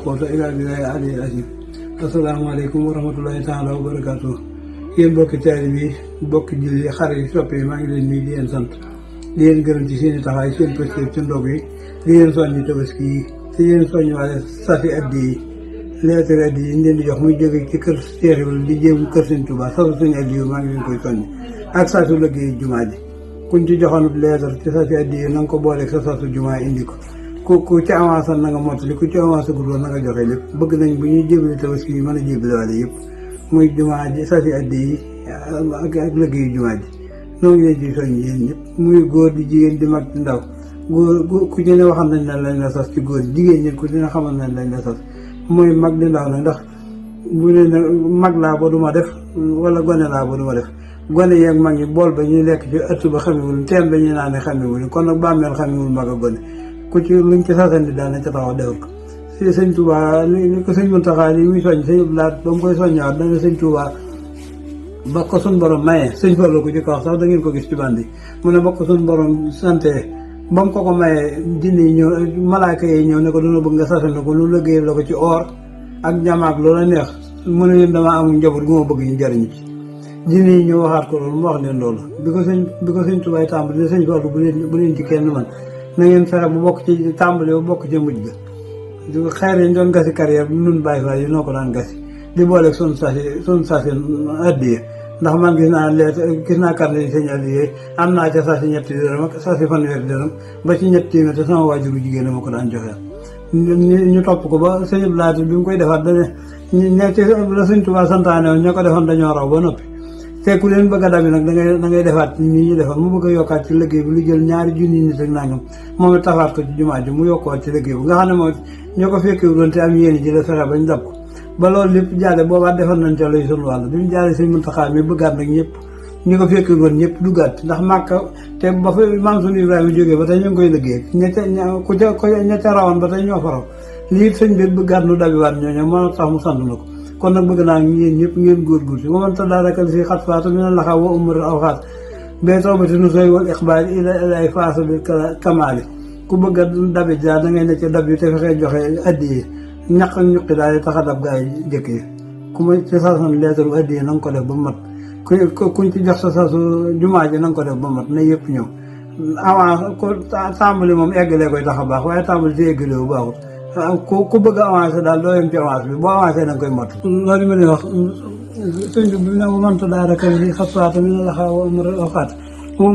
quwwata illaa billaahi al-aliyyil aziim. asalaamaaleykum wa rahmatullahi taala wa barakaatu. yéen mbokki taalibe yi mbokki julli xarit yi soppe yi maa ngi leen nuyu di leen sant di leen gërëm ci seen i taxawaay seen pëstéef ci ndog yi di leen soññi tabaski yi te leen soññi waale safi addi yi lettre addi yi ñu leen di jox muy jóge ci kër Cheikh Ibrahima di jéem kër Sëñ Tuubaa sasu suñu addi yi maa ngi leen koy soññi ak sasu liggéey jumaa ji kuñ ci joxoonut lettre ci safi addi yi na nga ko booleeg sa sasu jumaa indi ko ku ci avancé na nga mottali ku ci avancé guddoon na nga joxe lépp bëgg nañ bu ñuy jébali tabaski yi mën a jébali waale yëpp muy jumaa ji safi addi yi ak liggéeyu jumaa ji noo ngi leen ci soññ yéen ñëpp muy góor di jigéen di mag di ndaw góor ku ci ne waxam nañ ne lañ la sas ci góor jigéen ñi ku ci ne xamal nañ lañ la sas muy mag di ndaw nag ndax bu ne mag laa ba duma def wala gone laa ba duma def gone yeeg mag ñi bool ba ñuy lekk ci ëtt ba xamewul teen ba ñuy naan ne xamewul kon nag bàmmeel xamewul mag a gone ku ci luñ ci sasandi daal na ca taxaw defal ko si sëñ Tuubaa li ko sëñ Muntaxaa li muy soññ sëñ Abdu Lahat ba mu koy soññaat dana sëñ Tuubaa ba ko suñ borom mayee sëñ Fallu ko ci kaw sax da ngeen ko gis ci bandi mu ne ba ko suñ borom santé ba mu ko mayee jinne yi ñëw malaaka yi ñëw ne ko duna bëgg nga sasandi ko lu liggéey la ko ci or ak jamaak loola neex mu ne leen damaa amul njaboot gu ma bëgg ñu jariñu ci jinne yi ñëw waxaat ko loolu mu wax leen loolu bi ko sëñ Tuubaa tàmbali ne sëñ Fallu bu leen ci kenn man na ngeen fexe bu bokk ci tàmbali ba bokk ci mujj ga xeer yi ñu doon gasi carrière bi nun bàyyi fa yi noo ko daan gasi di booleeg sun sasi addiye ndax man gis naa carnet yi sëñ addiye am naa ca sasi ñetti dërëm ak sasi fanweeri dërëm ba ci ñetti téeméer te sama waajuru jigéen ma ko daan joxeel ñu topp ko ba sëñ Abdu Lahat bi mu koy defaat dane ñetti la sëñ Tuubaa santaane woon ña ko defoon dañoo raw ba noppi te ku leen bëgg a dabi nag da ngay defaat ni ñu defoon mu bëgg a yokkaat ci liggéey bi lu jël 2 junni nit ak nangam moom it tafaat ko ci jumaa ji mu yokkuwaat ci liggéey bi nga xam ne moom ñoo ko fekkee doon te am yéen ji la fexe bañ dab ko ba loolu lépp jaale boobaa defal nañ ca lay sunu wàll bi mu jaale sëñ Muntaxaa mi bëggaat nag ñëpp ñi ko fekkee doon ñëpp duggaat ndax Màkka te ba fa maam sunu Ibrahima jógee ba tey ñu ngi koy liggéey ña ca rawoon ba tey ñoo fa raw lii sëñ bi bëggaat nu dabiwaat ñooñu moo tax mu sant na ko kon nag bëgg naa yéen ñëpp ngeen góorgóor si waman tadarakal si xat faata mi na laxaw wa umri aw xaat bee tawbati nu soy wal iqbaali ilay faasa bi kamaali ku bëgg a dabi jaar da ngay ne ca dab yi te fexee joxe addi yi ñaq ak ñuqi daal di tax a dab gaa yi jëkk yi ku ma ci sasan leetaru addi yi na nga ko def ba mat kuñ ci jox sa sasu jumaa ji na nga ko def ba mat na yëpp ñëw avance ko tàmbali moom eggalee koy tax a baax waaye tàmbali te eggalee bu baaxut ku bëgg a avancé daal doo yem ci avance bi boo avancé da nga koy mot loolu ma lay wax sëñ bi ne mënta daara kan li xaswaata mi na laxaa wa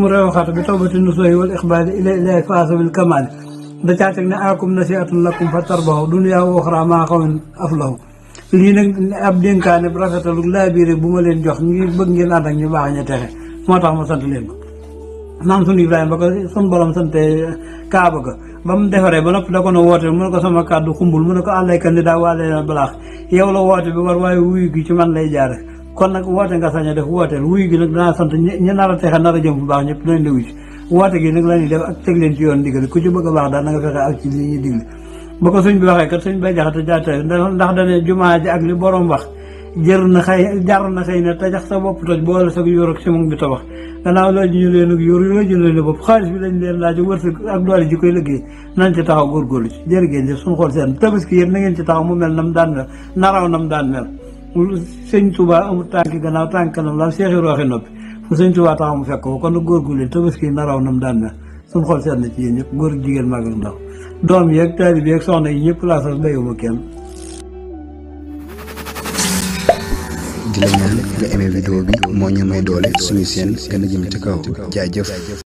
mu rew xaata bi tawbati nu sooy wal ixbaali ilay faasa bil kamaali da caa teg ne akum nasihatun lakum fa tarbahu dunya wa uxra maa xawen aflahu lii nag ab dénkaane bu rafetalu laa biire bu ma leen jox ngir bëgg ngeen ànd ak ñu baax ña texe moo tax ma sant leen ko maam sunu Ibrahima ba ko sun borom sante Kaaba ga ba mu defaree ba noppi da ko na woote mu ne ko sama kàddu xumbul mu ne ko àllay candidat waa leen balaax yow la woote bi war waaye wuyu gi ci man lay jaare kon nag woote nga sañ a def wooteel wuyu gi nag danaa sant ñi nar a texe nar a jëm bu baax ñëpp dinañ la wuyu woote gi nag la ñuy def ak teg leen ci yoon digal ku ci bëgg a baax daal na nga fexe ak ci li ñuy digle ba ko sëñ bi waxee kat sëñ bay jaxate jaate ndax dane jumaa ji ak li borom wax jar na xëy na tajax sa bopp toj boole sa yor ak simon bi tabax gannaaw loolu ji ñu leen ak yor yooyu jël leen bopp xaalis bi lañ leen laaj wërsëg ak doole ji koy liggéey nañ ci taxaw góorgóorlu ci jërë ngeen jëf suñu xool seen tabaski yéen na ngeen ci taxaw mu mel nam daan mel naraw nam daan mel sëñ Tuubaa amul tànki gannaaw tànk kanam la Seex Ibra waxee noppi fu sëñ Tuubaa taxaw mu fekk ko kon nag góorgóorlu leen tabaski naraw nam daan mel suñu xool seen na ci yéen ñëpp góor jigéen mag ak ndaw doom yi ak taalibe yi ak soxna yi ñëpp laa sax béyuma kenn di la ñaan nga aimé vidéo bi moo ñu may doole suñu seen gën a jëm ci kaw jaajëf